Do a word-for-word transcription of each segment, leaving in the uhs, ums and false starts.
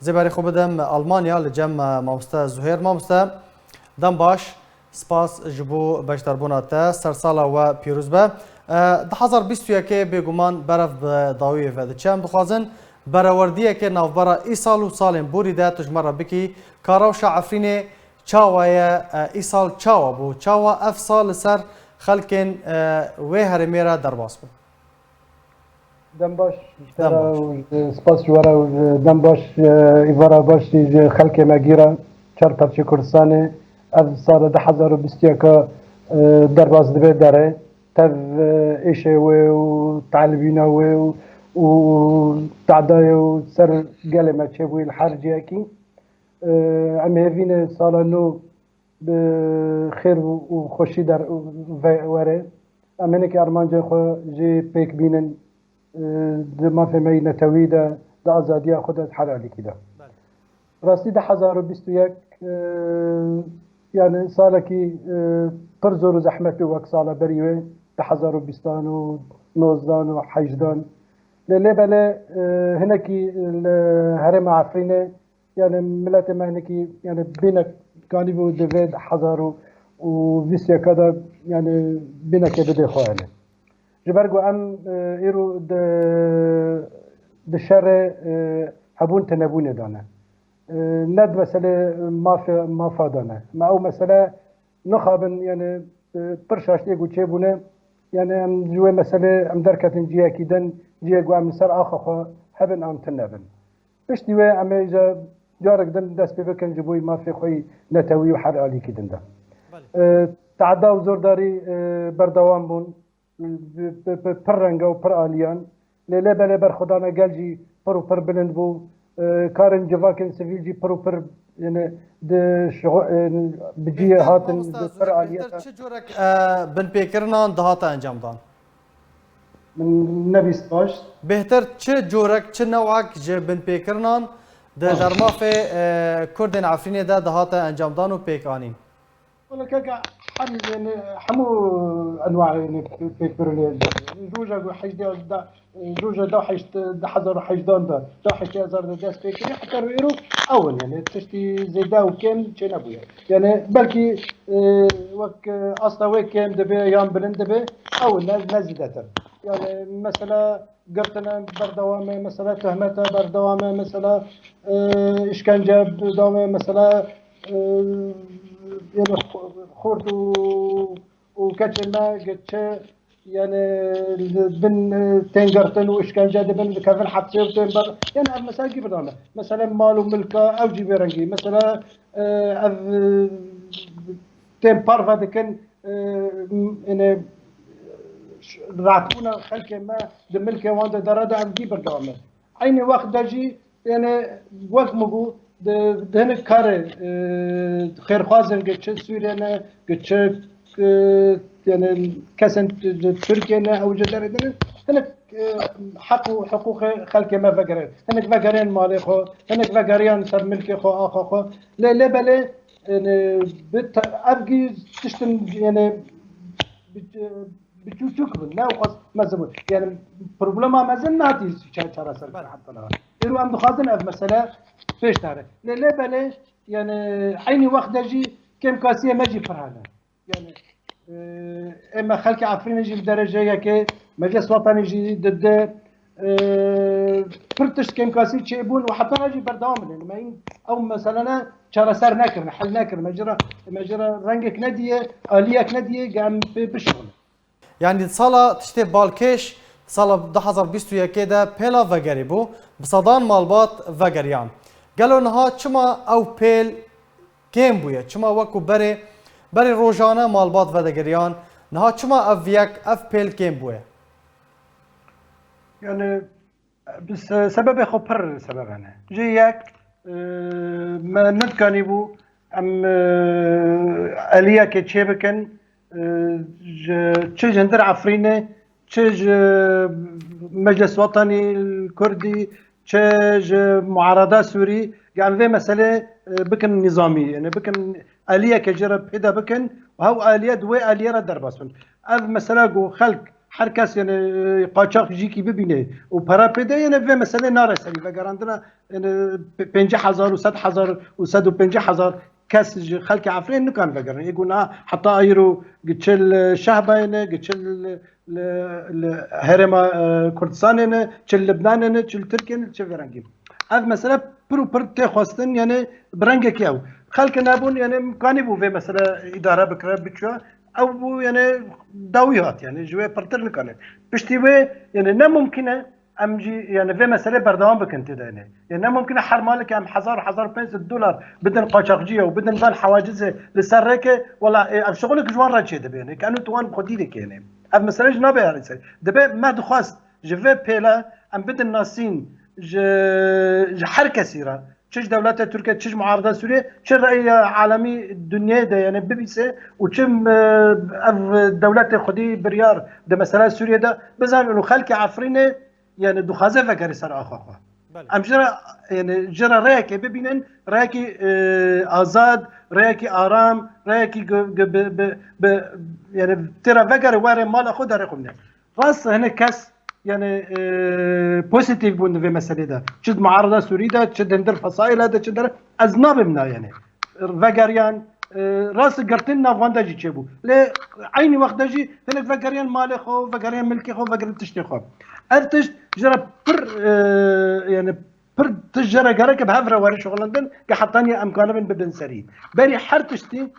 Zêberê xwe bidim Almanya li cem, e, mamoste Zuhêr. Mamoste, dem baş, spas ji bo beşdarbûna te, sersala we pîroz be. E, du hezar bîst û yekê bêguman berev bi dawiyê ve diçe. Em dixwazin berewerdiyeke navbera îsal û salên borî de tu ji me re bikî, ka rewşa Efrînê çawa ye, e, îsal çawa bû, çawa ev sal li ser xelkên, e, wê herêmê re derbas bû? Dem baş ji te re û ji, spas ji we re û ji dem baş, e, îvara baş jî ji xelkê me gîra çar parçeyê Kurdistanê. Ev sala du hezar û bîst û yeka, e, derbas dibe derê. Tev, e, êşê wê û teelibîna wê û, û tadayê û ser gelê me çêbûyî li her cihekî. E, em hêvî ne sala nû bi xêr û, û xweşî der ve-, were. Em hinekî armancên xwe jî pêk bînin, e, di mafê me yî netewî de, di azadiya xwe de, di her alîkî de. Belê. Rastî du hezar û bîst û yek, e, yani salekî, e, pir zor û zehmet bû wek sala berî wê, du hezar û bîstan û nozdan û hejdan. Lê, lê belê, e, hinekî li herêma Efrînê, yani miletê me hinekî, yani bînek kanîbû di vê hezar û bîst yeka de, yani bînekê bidê xwe yani. Ji ber ku em, e, îro di, di şerê, e, hebûn tinebûnê de ne. E, ne di meselê mafê, mafa de ne. Me ew mesele nixabin, yani, e, pir şaştiyê ku çêbûne, yani em ji wê meselê em derketin cihekî din, cihê ku em li ser axa xwe hebin an tune bin. Piştî wê em ê ji carek din dest pê bikin ji bo mafê xwe yî netewî û her alîkî din de. Belê. E, tehda û zordarî, e, berdewam bûn. Bi, bi, bi pir renga û pir aliyan. Lê lê belê berxwedana gel jî pir û pir bilind bû. E, karên civakên sivîl jî pir û pir, yani, di şixu-, e, bi cihê hatin, mamoste bi pir Zuhêr, aliyeta. Bêhtir çi corek, e, binpêkirinan dihate encamdan? Min nebîst baş. Bêhtir çi corek, çi newek ji binpêkirinan di dermafê, e, Kurdên Efrînê de dihate encamdan û pêkanîn? Wala kaka, hem, yani, hemû enwa, yani, pê-, pêkbirine, yani, roja ku hejdê da, roja da heşt, du hezar û hejdan da, da heştê hezar da dest pê kiriye, heta ro îro ew in, yani, tiştî zêde û kêm çê nebûye. Yani, belkî, e, wek, e, asta wê kêm dibe yan bilind dibe, ew in, ne, ne zêdetir. Yani, mesela, girtine berdewam e, mesela, tohmete berdewam e, mesela, e, îşkence berdewam e, mesela, e, yani, xo-, xort û, û keçê me, geçe, yani, li bin, e, tên girtin û îşkence dibin, dikevin hepsê û tên ber-, yani, ev mesela kî berdewam e. Mesela, mal û milka, ew jî vê rengî. Mesela, e, ev, e, tên parve dikin, e, yani, rahatbûna xelkê me di milkê wan de dere de ev gî berdewam e. Eynî wext de jî, yani, wek min got, di, di hinek karê, e, xêrxwazên gi çi Sûriye ne, gi çi, e, yani, kesên di Tirkiye ne, ew ji derê de ne, hinek, e, heq û hiqûqê xelkê me vegerên. Hinek vegerên malê xwe, hinek vegeriyan ser milkê xwe, axa xwe. Lê, lê belê, yani, bi te-, ev gî tiştin, yani, bi, bi çûçûk bûn, ne ew xwest mezin bûn. Yani, problema mezin nehatî ça-, çareser kirin heta niha. Îro em dixwazin ev mesele pêş nere. Lê, lê belê, yani, eynî wext de jî kêmkasiyê me jî pir hene. Yani, e, ê me xelkê Efrînê jî bi derece yekê, Meclis Wetanî jî di, di, e, pir tişt kêmkasî çêbûn û heta niha jî berdewam in. Me ew meselene çareser nekirin, hel nekirin. Me jî re, me jî re rengek nediye, aliyek nediye, ge em pê bişixulin. Yani sala tiştê balkêş, sala du hezar bîst û yekê de pêla vegerî bû, bi sedan malbat vegeriyan. Gelo niha çima ew pêl kêm bûye? Çima wekû berê, berê rojane malbat vedegeriyan, niha çima ev yek, ev pêl kêm bûye? Yani, bi se-, sebebê xwe pir sebeb hene. Ji yek, e, me nedikanîbû em, e, aliyekê çê bikin, e, ji, çi ji hundir Efrînê, çi ji Meclis Wetanî Kurdî, çi ji muarada Sûrî, em vê meselê, e, bikin nîzamî, yani bikin aliyeke jê re pêde bikin û hew aliye di wê aliye re derbas bin. Ev mesela ku xelk Her kes, yani, e, qaçax jîkî bibîne û para pê de, yani, vê meselê nare serî vegerandina, yani, pe-, pêncî hezar û sed hezar û sed û pêncî hezar kes ji xelkê Efrînê nikan vegerin. Ê guna heta ayro gi çi li Şehbayê ne, gi çi li, li, li herêma, e, Kurdistanê ne, çi li Libnanê ne, çi li Tirkiyê ne, çi vê rengî. Ev mesele pir û pir tê xwestin, yani bi rengekî ew. Xelke nebûn, yani imkanî bû vê mesele îdare bikire, biçûya. Ew bû, yani dawî hat, yani ji wê pirtir nikane. Piştî wê, yani ne mumkin e, em jî, yani vê meselê berdewam bikin tê de, yani. Yani ne mumkin e her maleke em hezar, hezar pênc sed dolar bidin qaçaxciyê û bidin van hewacizê li ser rêke, wela, e, ev şixulek ji wan re çêdibe, yani. Kenu tu wan bi xwedî dike, yani. Ev mesele jî nabe, yani ser. Dibe me dixwest ji vê pêle em bidin nasîn ji, ji her kesî re. Çi ji dewleta Tirkiye, çi ji muarada Sûriye, çi reya alemî dinyayê de, yani bibîse û çi, e, ev dewletê xwedî biryar di mesela Sûriye de bizan û xelkê Efrînê, yani dixwaze vegerî ser axa xwe. Belê. Em ji re, yani ji re reyekê bibînin, reyekî, e, azad, reyekî aram, reyekî gu-, gu-, bi, bi, bi, yani tê re vegere were mala xwe derê xwe bine. Rast hinek kes, yani, e, pozîtîf bûn di vê meselê de. Çi di muarada Sûrî de, çi di hindir fesaîla de, çi de ez nabim na, yani. Vegeriyan, e, rast girtin nav wan de jî çêbû. Lê eynî wext de jî hinek vegeriyan malê xwe, vegeriyan milkê xwe, vegeriyan tiştê xwe. Ev tişt ji re pir, e, yani pir tişt ji re gereke bi hev re were şixulindin, ke hetanî em kanibin bibin serî. Berî her tiştî,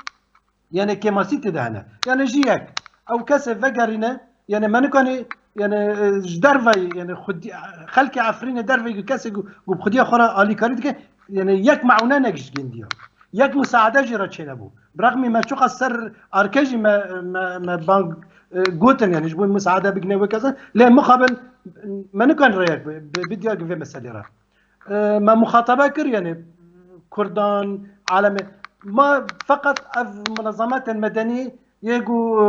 yani kêmasî tê de hene. Yani ji yek, ew kesê vegerîne, yani me nikanî, yani, e, ji derveyî, yani xwedî, xelkê Efrînê derveyî ku kesê ku, ku bi xwediya xwe re alîkarî dike, yani yek meûnenek ji gêndiya. Yek musaade jî re çênebû. Bi rexmî me çiqas ser arke jî me, me, me bang, e, gotin, yani ji bo musaade bigine wê kesan. Lê mixabin me nikan reyek bi, bi, bi diyar vê meselê re. E, me muxatabe kir, yani Kurdan, alemê. Ma feqet ev munezemetên medenî yê ku, e,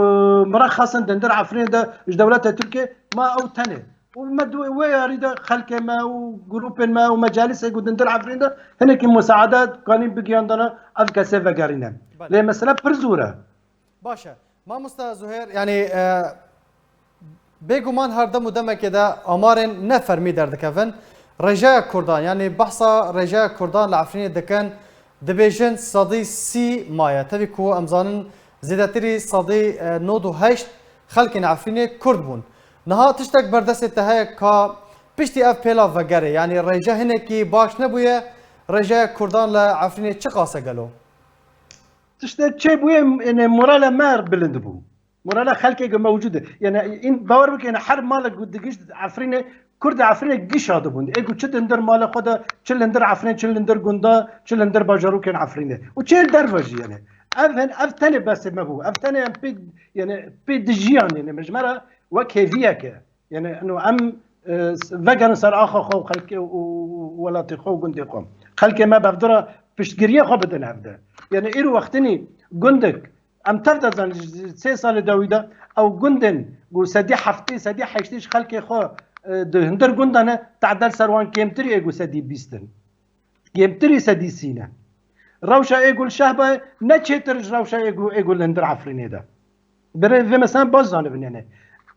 mirexesin di hindir Efrînê de ji dewleta Tirkiye, ma ew tenê. Û me di wê yarî de xelkê me û grûpên me û mecelîsê ku di hindir Efrînê de hinekî musaade kanîn bigiyandana ev kesê vegerîne. Belê. Lê mesele pir zûr e. Baş e. Mamosta Zuhêr, yani, e, bêguman her dem û demekê de amarên ne fermî derdikevin. Rêjeya Kurdan, yani behsa rêjeya Kurdan li Efrînê dikin, dibêjin sedî sî maye. Tevî ku em zanin zêdetirî sedî, e, nod û heşt xelkên Efrînê Kurd bûn. Niha tiştek berdestê te heye ka piştî ev pêla vegerê, yani rêje hinekî baş nebûye, rêjeya Kurdan li Efrînê çiqas e gelo? Tiştek çêbûye, yani morala me bilind bû. Morala xelkê ku mewcûd e. Yani în bawer bike, yani her malek ku digişt Efrînê, Kurd Efrînê giş hadibûn. Ê ku çi di hindir mala xwe de, çi li hindir Efrînê, çi li hindir gunda, çi li hindir bajarokên Efrînê. Û çi li derve jî yani. Ev hin, ev tenê besê me bû. Ev tenê em pê, yani pê dijiyan yani. Me ji me re wek hêviyek e. Yani, ino em, e, s-, vegerin ser axa xwe û xelkê û, û, û welatê xwe û gundê xwe. Xelkê me bevdira piştgiriyê xwe bidin hevde. Yani, îro wextinî gundek, em tev de zanin, ji sê salê dawî de, ew gundên ku sedî heftê, sedî heştê ji xelkê xwe, e, di hundir gunda ne, tadel ser wan kêmtirî ê ku sedî bîst in. Kêmtirî sedî sî ne. Rewşa ê ku li Şehbayê ne çêtir ji rewşa ê ku, ê ku li hundir Efrînê de. Berê vê mesela baş zanibin yani.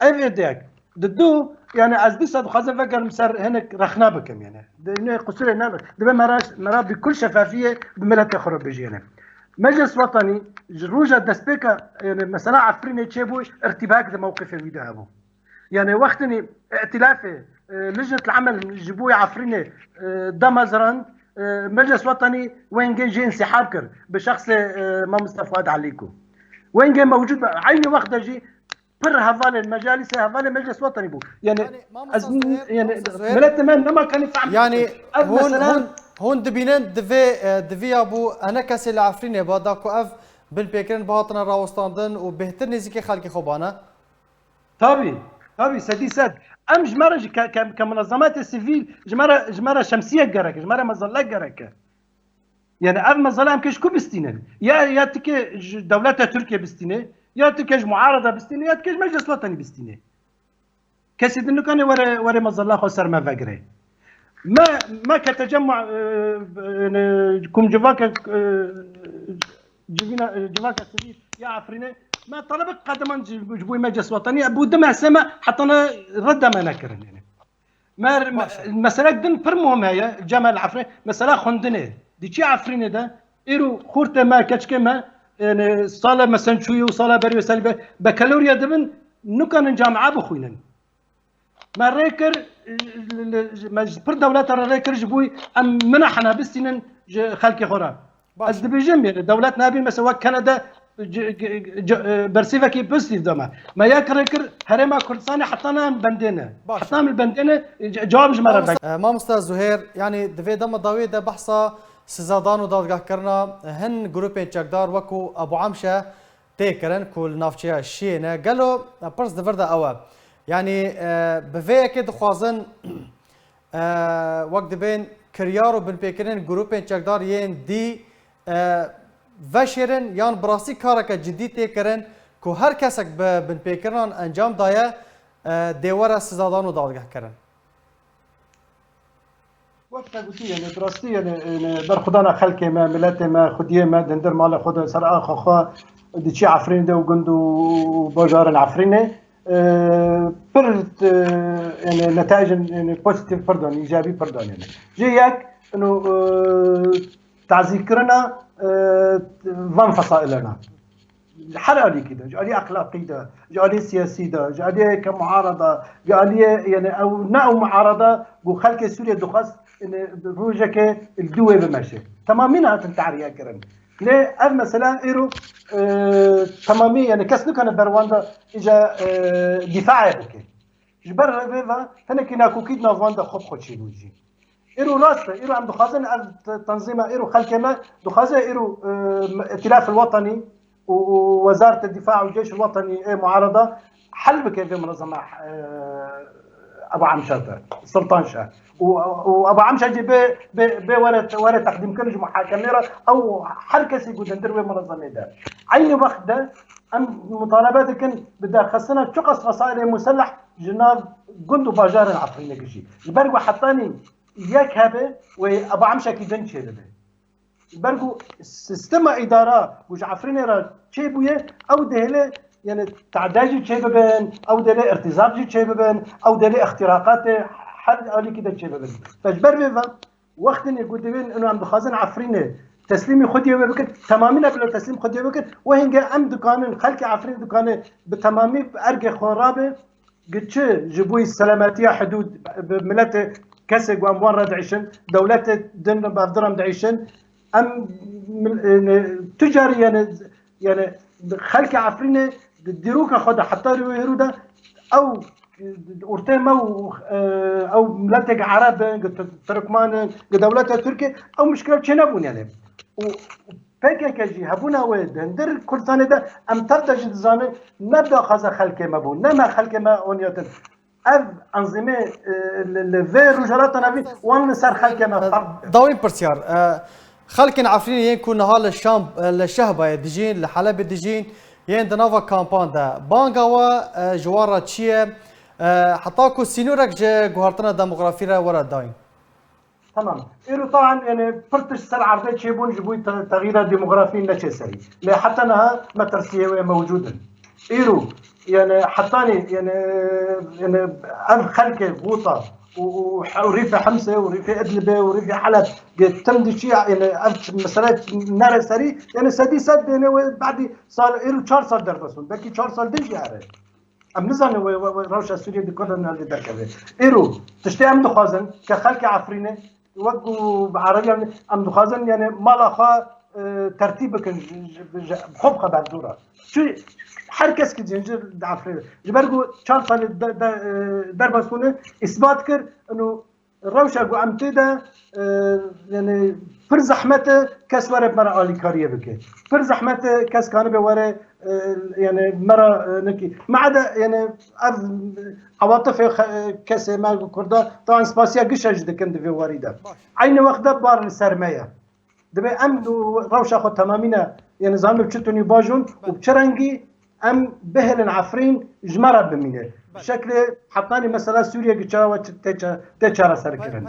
Ev êdeyek. Di du, yani ez dîsa dixwazim vegerim ser hinek rexna bikim yani. Di ne qusûrê ne, dibe me ra, me ra bi kul şefafiyê bi miletê xwe re bijî yani. Meclis Wetanî ji roja destpêka, yani mesela Efrînê çêbû, irtîbak di mewqifê wî de hebû. Yani wextinî îtilafê, e, Lijnet el-Emel ji bo Efrînê, e, damezrand, e, Meclis Wetanî wengê jê însihab kir. Bi şexsê, e, Mamosta Fuad Alîko. Wengê mewcûd be. Eynî wext de jî pir hevalên mecelîsê, hevalên Meclis Wetanî bû. Yani, yani, Mamosta ez, Zuhêr, yani, Mamosta Zuhêr, miletê me nema kanî fehm yani, ev hûn, mesela hûn, hûn dibînin divê, e, diviya bû ene kesê li Efrînê ba, da ku ev binpêkirin bihatine rawestandin û bêhtir nêzîkê xelkê xwe bane? Tabî, tabî, sedî sed. Em ji me re ji ke, ke, ke munezemetê sivîl, ji me re, ji me re şemsiyek gerek e, ji me re mezellek gerek e. Yani ev mezele em kê ji ku bistînin? Ya, ya tu kê ji dewleta Tirkiye bistîne, ya tu kê ji muarada bistîne, ya tu kê ji Meclis Wetanî bistîne. Kesê din nikane were, were mezela xwe ser me vegire. Me, me ketece ma, e, e, kum civake, e, civîna, e, civaka sivîl ya Efrîne, Me talebe qediman ji, ji bo Meclis Wetanî, bû di mehsê me heta ne redde me nekirin. Yani. Me, me, meselek din pir muhim heye, Cemal Efrîn, mesela xwendinê. Di çi Efrînê de, îro xortê me, keçikê me, yani, sala mesen çûyî û sala berê wê selî be, bekalorya dibin, nikanin camia bixwînin. Me rê kir, me ji pir dewleta re rê kir ji bo em minahana bistînin ji xelkê xwe re. Baş. Ez dibêjim, yani, dewlet nebî, mesela, wek Kanada, c-, c-, c-, e, bersîvekî pozitif da me. Me yek rê kir, Herêma Kurdistanê heta ne em bendê ne. Baş. Heta em li bendê ne, c-, cewab ji me re Mamoste-, e, Mamoste Zuhêr, yani, di vê dema dawiyê de behsa sizadan û dadgehkirina hin grûpên çekdar wekû Ebu Emşe tê kirin ku li navçeya Şiyê ne. Gelo, e, pirs di vir de ew e. Yani, e, bi vê yekê dixwazin, e, wek dibên kiryar û binpêkirin grûpên çekdar yên dî, e, veşêrin yan bi rastî kareke cidî tê kirin ku her kesek bi binpêkirinan encam daye, e, dê were sizadan û dadgehkirin? Wek te gotî, yani, bi rastî, yani, yani, berxwedana xelkê me, miletê me, xwediyê me, di hundir mala xwe de ser axa xwe diçî Efrînê de û gund û bajarên Efrînê, e, pir, e, yani, netayicên, yani, pozitif pir dan, îcabî pir dan, yani. Jê yek, ino, e, tazîkirina, e, van fesailena. Her alîkî de, ji alî exlaqî de, ji alî siyasî de, ji alî ke muarada, ji alî, yani, ew ne ew muarada ku xelkê Sûriyê dixwest, yani, rojeke li dû wê bimeşe. Temamî ne hatin tahriye kirin. Lê ev mesela îro, e, temamî, yani, kes nikane ber wan de îca, e, dîfaê bike. Ji ber vê ve hinekî nakokî di nav wan de xwe bi xwe çêbû jî. Îro rast e, îro em dixwazin ev te-, tenzîma îro xelkê me dixwaze îro, e, Îtîlaf el Wetanî û, û Wezaret Dîfa û Ceyş el Wetanî ê muarada hel bike vê munezeme, e, Ebu Emşa te, Sultan Şah. Û, û Ebu Emşa jî bê, bê, bê were, were teqdîmkirin ji muhakemê re, ew her kesî ku di hundir wê munezemê de. Eynî wext de em mutalebe dikin bi derxistina çiqas fesailê muselleh ji nav gund û bajarên Efrînê gişî. Ji ber ku hetanî yek hebe wê Ebu Emşekî din çêbibe. Ji ber ku sistema îdara ku ji Efrînê re çêbûye, ew dihêle, yani, tade jî çêbibin, ew dihêle irtîzaq jî çêbibin, ew dihêle îxtîraqatê her alîkî de çêbibin. Fe ji ber vê ve wextê ku dibên ino em dixwazin Efrînê teslîmî xwediyê wê bikin, temamî ne bila teslîm xwediyê bikin, wê hingê em dikanin, xelkê Efrînê dikane bi temamî bi ergê xwe rabe, gi çi ji bo selametiya hidûd, bi miletê kesê ku em wan re diişin, dewletê din bi ev diran diişin, em mil-, e, ne, tu carî, yani, yani, xelkê Efrînê di dîroka xwe de heta rûyê hêrû de ew ortê me û, e, ew mileteke Ereb in, gi Tu-, Tirkman in, gi dewleta Tirkê, ew mişkile çênebûn, yani. Û P K K jî hebûna wê di hundir Kurdistanê de em tev de jî dizanin, ne bi daxwaza xelkê me bû, ne me xelkê me oniyatin. Ev enzîmê, e, li, li vê Rojhilata Navîn wan li ser xelkê me ferq dike. Dawîn pirsyar, e, xelkên Efrînê yên ku niha li Şam, e, li Şehbayê dijîn, li Helebê dijîn, yên di nava kampan de, banga we, e, ji wan re çi ye? E, heta ku sînorek ji guhertina demografî re were dayîn? Tamam. Îro taban, yani, pir tişt ser erdê çêbûn ji bo te-, texîra demografî neçê serî. Lê heta niha metirsiyê wê mewcûd in. Îro, yani, hetanî, yani, yani, ev xelkê Gûta û, û, û Rîfê Himsê û Rîfê Idlibê û Rîfê Heleb, ge tim diçî, yani, ev mesele nere serî, yani, sedî sed dêne wê badî sal, îro çar sal derbas bûn. Belkî çar sal din jî here. Em nizanin wê, wê, wê rewşa Sûriyê di ku de li derkeve. Îro tiştê em dixwazin ke xelkê Efrînê, wek ku bi Erebiyan em dixwazin, yani, mala xwe, e, tertîb bikin, ji, ji, ji, xwe bi xwe berdû re. Çi her kes ki cihê di Efrînê. Ji ber ku çar salê de, de, e, derbas bûne, îsbat kir, ino rewşa ku em tê de, e, yani, pir zehmet e kes were bi me re alîkariyê bike. Pir zehmet e kes kanibe were, e, yani, me re, e, nekî. Me ede, yani, ev ewatifê xe-, kesê me ku Kurda, taban spasiya gişa jî dikin di vê warî de. Eynî wext de bar li ser me ye. Dibê em rewşa xwe temamîne, yani, zanin bi çi tunî bajûn û bi çi rengî em bihêlin Efrîn ji me re bimîne. Bi şeklê hetanî mesela Sûriye gi çawa çi-, tê ça-, tê çareserkirin.